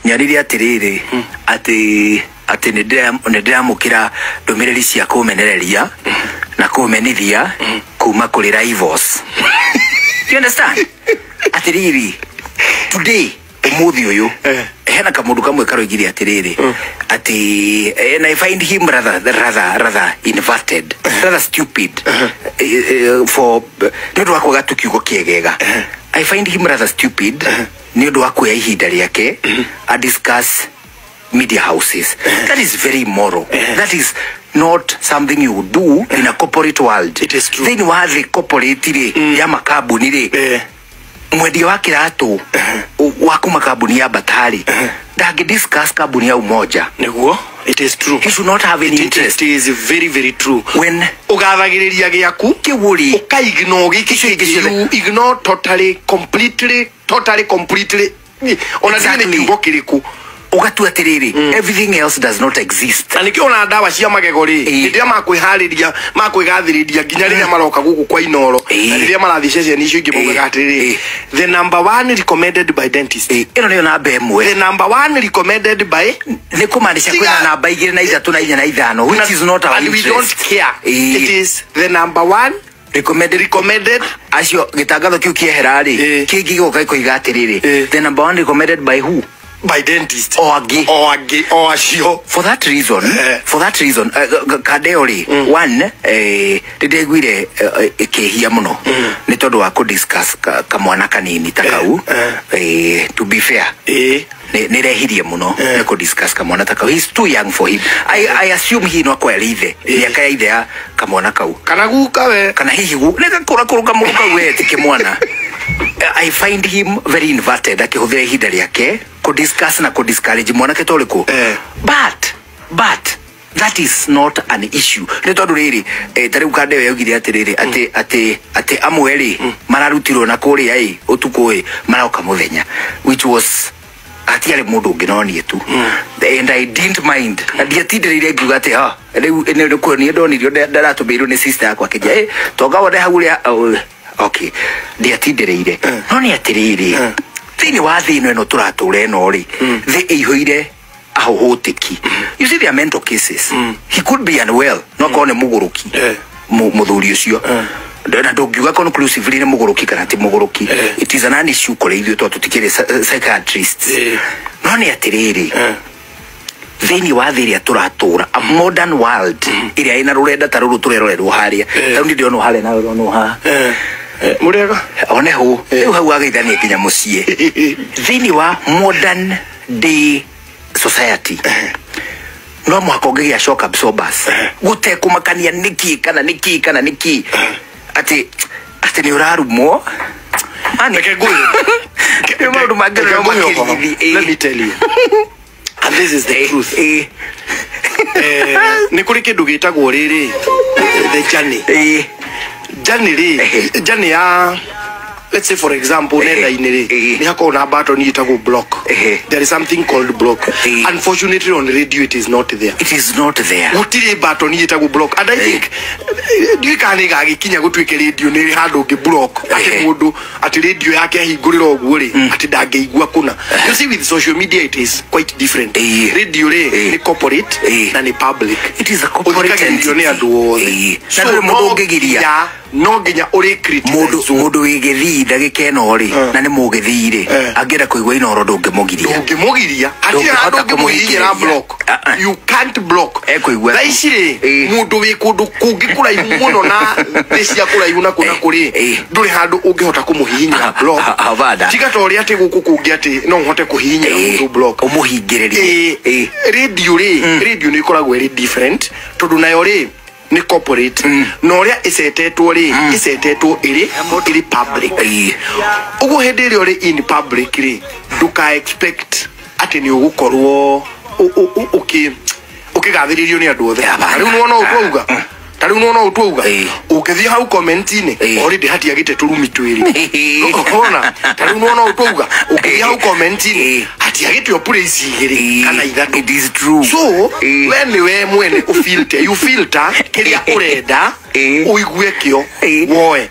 Nyarire atiriri ati ati ni ndiramukira ndumiriri cia kumenereria na kumenithia kuma kuri rivals. You understand? Atiriri today umuthi uyu hena kamundu kamwe karoigire atiriri ati and I find him rather inverted, rather stupid for ni undu wa kwaga tu kiugo kiegega. I find him rather stupid ni undu wa kuoya ihinda riake a discuss media houses. That is very immoral. That is not something you would do in a corporate world. It is true. Thĩinĩ wa thĩ corporate rĩ ya makambuni rĩ mwendia wa kĩratũ wa kuma kambuni ya Batari ndangĩ discuss kambuni ya Umoja. Nĩguo. It is true. He should not have any interest. It is very very true. When ugathagĩrĩria gĩaku kĩu ũka ignore gĩkĩ, you ignore totally completely, totally completely. Ona Exactly. nĩ kiugo kĩrĩkũ ugatua atiriri everything else does not exist. Na nikio ona ndawa cia magego ri hĩndĩ ĩrĩa makwĩharĩria makwĩgathĩrĩria nginya rĩrĩa maroka gũkũ kwa Inoro na rĩrĩa marathiĩ ceceni icio ingĩ maugaga atĩrĩrĩ, the number one recommended by dentist. Ĩno nĩyo namba ĩmwe. The number one recommended by nĩ kũmaanisha kwĩna namba 2 na 3 na 4 na 5 which is not our and interest. We don't care. It is the number one recommended. Acio gĩtangatho kĩu kĩehera rĩ kĩngĩ gĩgoka gĩkoiga atĩrĩrĩ, the number one recommended by who? By dentist. O angĩ. O angĩ, o acio. For that reason, for that reason, Kandeo rĩ, one, nĩndĩraiguire ĩkĩhia mũno nĩ tondũ wa kũ-discuss kamwana kanini ta kau. To be fair, nĩrehirie mũno nĩ kũ-discuss kamwana ta kau. He's too young for him. I assume he no akorwo arĩ ithe, mĩaka ya ithe ya kamwana kau. Kana guka we. Kana hihi nĩ gakũra kũrũ kamũrũ kau we ti kĩmwana. I find him very inverted akĩhũthĩra ihinda rĩake kũ-discuss na kũ-discourage mwanake ta ũrĩkũ. But that is not an issue. Nĩ tondũ rĩrĩ ta rĩu Kandeo yaugire atĩrĩrĩ atĩ atĩ atĩ amwe rĩ mararutirwo na kũrĩa ĩ ũtukũ ĩ maroka mũthenya, which was hatiarĩ mũndũ ũngĩ no niĩ tu. And I didn't mind. Ndiatindirire ngiuga atĩ ha rĩu nĩ ndonirio ndaratũmĩirwo nĩ sister yakwa akĩnjĩra tonga wone hau ũrĩa okay ndiatindireire. No nĩ atĩrĩrĩ thĩinĩ wa thĩ ĩno tũratũra ĩno rĩ thĩ ĩihũire ahũhũtĩki. You see there are mental cases. He could be unwell no akorwo nĩ mũgũrũki mũthuri ũcio. Na ndũngiuga conclusively nĩ mũgũrũki kana ti mũgũrũki. It is an issue kũrĩ ithuĩ tondũ tũtikĩrĩ psychiatrists. No nĩ atĩrĩrĩ thĩinĩ wa thĩ ĩrĩa tũratũra a modern world ĩrĩa ĩna rũrenda ta rũrũ tũrerorerwo harĩa ta rĩu ndĩrona harĩa na ũrona haha Mũrĩega one hũ rĩu hau ageithania nginya mũciĩ. Thĩinĩ wa modern day society no mũhaka ũngĩgĩa shock absorbers gũtekũmakania nĩkĩ kana nĩkĩ kana nĩkĩ atĩ atĩ nĩ ũrarumwo. Reke ngwĩre. Nĩ maũndũ mangĩ no makĩrigithie. Let me tell you, and this is the truth. Nĩ kũrĩ kĩndũ gĩtagwo rĩrĩ the journey. Journey rĩ, journey ya let's say for example nenda-inĩ rĩ nĩ hakoragwo na button ĩtagwo block. There is something called block. Unfortunately on radio it is not there. It is not there. Gũtirĩ button ĩtagwo block and I think ndiũĩ kana nĩ ĩgagĩkinya gũtuĩke radio nĩ handũ ũngĩ block atĩ mũndũ atĩ radio yake ahingũrĩra ũguo rĩ atĩ ndangĩigua kũna. You see with social media it is quite different. Radio rĩ nĩ corporate na nĩ public. It is a corporate entity. Nĩ andũ othe. Na ndũrĩ mũndũ ũngĩgiria. No nginya ũrĩ criticize mũndũ wĩ gĩthii ndagĩka ĩno rĩ na nĩ mũgĩthii rĩ angĩenda kũigua Inoro ndũngĩmũgiria. Ndũngĩmũgiria. Hatirĩ handũ ũngĩmũhihinyĩra block. You can't block. Ekũigua thaa ici rĩ mũndũ wĩ kũndũ kũngĩ kũraihu mũno na thĩ cia kũraihu na kũna kũrĩ ndũrĩ handũ ũngĩhota kũmũhihinyĩra block. Tiga ta ũrĩa atĩ gũkũ kũngĩ atĩ no ũhote kũhihinyĩra mũndũ block ũmũhingĩrĩrie. Radio rĩ radio nĩ ĩkoragwo ĩrĩ different tondũ nayo rĩ nĩ corporate na ũrĩa ĩcetetwo rĩ ĩcetetwo ĩrĩ public. Ũguo hĩndĩ ĩrĩa ũrĩ in public rĩ ndũka expect atĩ nĩ ũgũkorwo ũkĩgathĩrĩrio nĩ andũ othe. Rĩu nĩwona ũũ twauga ta rĩu nĩwona ũũ twauga ũngĩthiĩ hau comment-inĩ already hatiagĩte tũrumi twĩrĩ. Ũkona ta rĩu nĩwona ũũ twauga ũngĩthiĩ hau comment-inĩ hatiagĩte o praise igĩrĩ kana ithatũ. It is true. So we nĩ we mwene ũfilter, you filter kĩrĩa ũrenda ũigue kĩo woe.